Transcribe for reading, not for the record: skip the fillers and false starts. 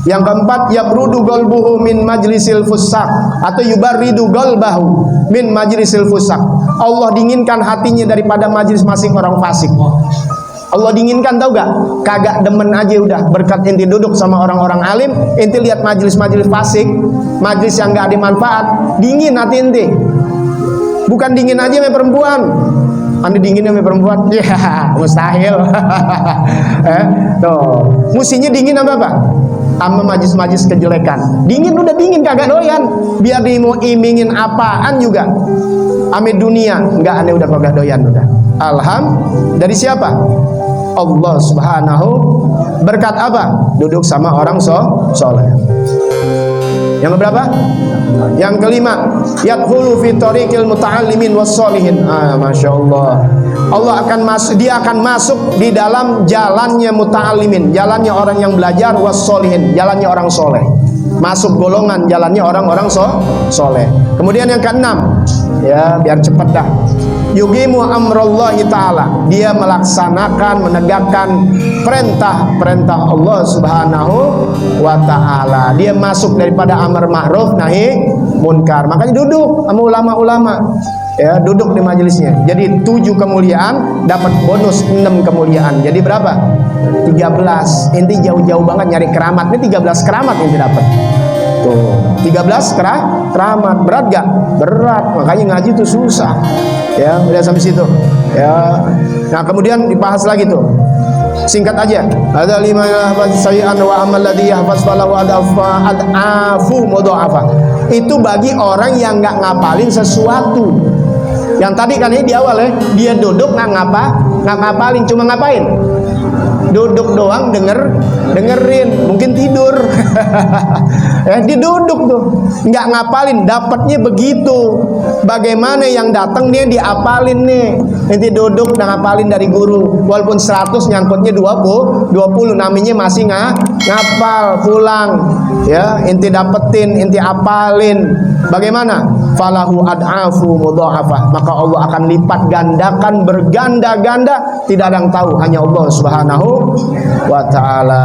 Yang keempat, yabrudu qalbuhu min majlisil fusaq, atau yubarridu qalbahu min majlisil fusaq. Allah dinginkan hatinya daripada majlis masing orang fasik. Allah dinginkan, tahu gak? Kagak demen aja udah, berkat inti duduk sama orang-orang alim, inti lihat majlis-majlis fasik, majlis yang gak ada manfaat, dingin hati inti. Bukan dingin aja sama perempuan. Anda dingin sama perempuan? Ya, mustahil. Tuh, musinya dingin apa apa? Sama majlis-majlis kejelekan. Dingin udah dingin, kagak doyan. Biar dia mau imingin apaan juga. Ame dunia, enggak, aneh udah kagak doyan udah. Dari siapa? Allah Subhanahu. Berkat apa? Duduk sama orang soleh. Yang berapa? Yang kelima, yadkhulu fi tariqil muta'allimin wassolihin. Masya Allah. Dia akan masuk di dalam jalannya muta'allimin, jalannya orang yang belajar, wassolihin, jalannya orang soleh. Masuk golongan jalannya orang-orang soleh. Kemudian yang keenam, ya biar cepat dah. Yuqimu amrallahi ta'ala, dia melaksanakan, menegakkan perintah Allah Subhanahu wa ta'ala. Dia masuk daripada amar ma'ruf nahi munkar. Makanya duduk sama ulama-ulama, ya, duduk di majelisnya. Jadi 7 kemuliaan dapat bonus 6 kemuliaan. Jadi berapa? 13. Inti jauh-jauh banget nyari keramat. Ini 13 keramat yang didapat. Tuh, 13 keramat. Berat gak? Berat. Makanya ngaji itu susah. Ya, udah sampai situ. Ya. Nah, kemudian dibahas lagi tuh. Singkat aja. Ada 5 yahfaz sayi'an wa amal ladzi yahfaz falahu ad'afu mudha'afa. Itu bagi orang yang enggak ngapalin sesuatu. Yang tadi kan ini di awal ya, dia duduk enggak ngapalin, cuma ngapain? Duduk doang, dengerin, mungkin tidur. Dia duduk tuh, nggak ngapalin, dapatnya begitu. Bagaimana yang datang dia diapalin nih. Nanti duduk dan ngapalin dari guru, walaupun 100 nyangkutnya 20, namanya masih ngapal pulang. Ya, inti dapetin, inti apalin. Bagaimana? Falahu ad'afu mudha'afah. Maka Allah akan lipat gandakan, berganda-ganda. Tidak ada yang tahu, hanya Allah Subhanahu wa ta'ala.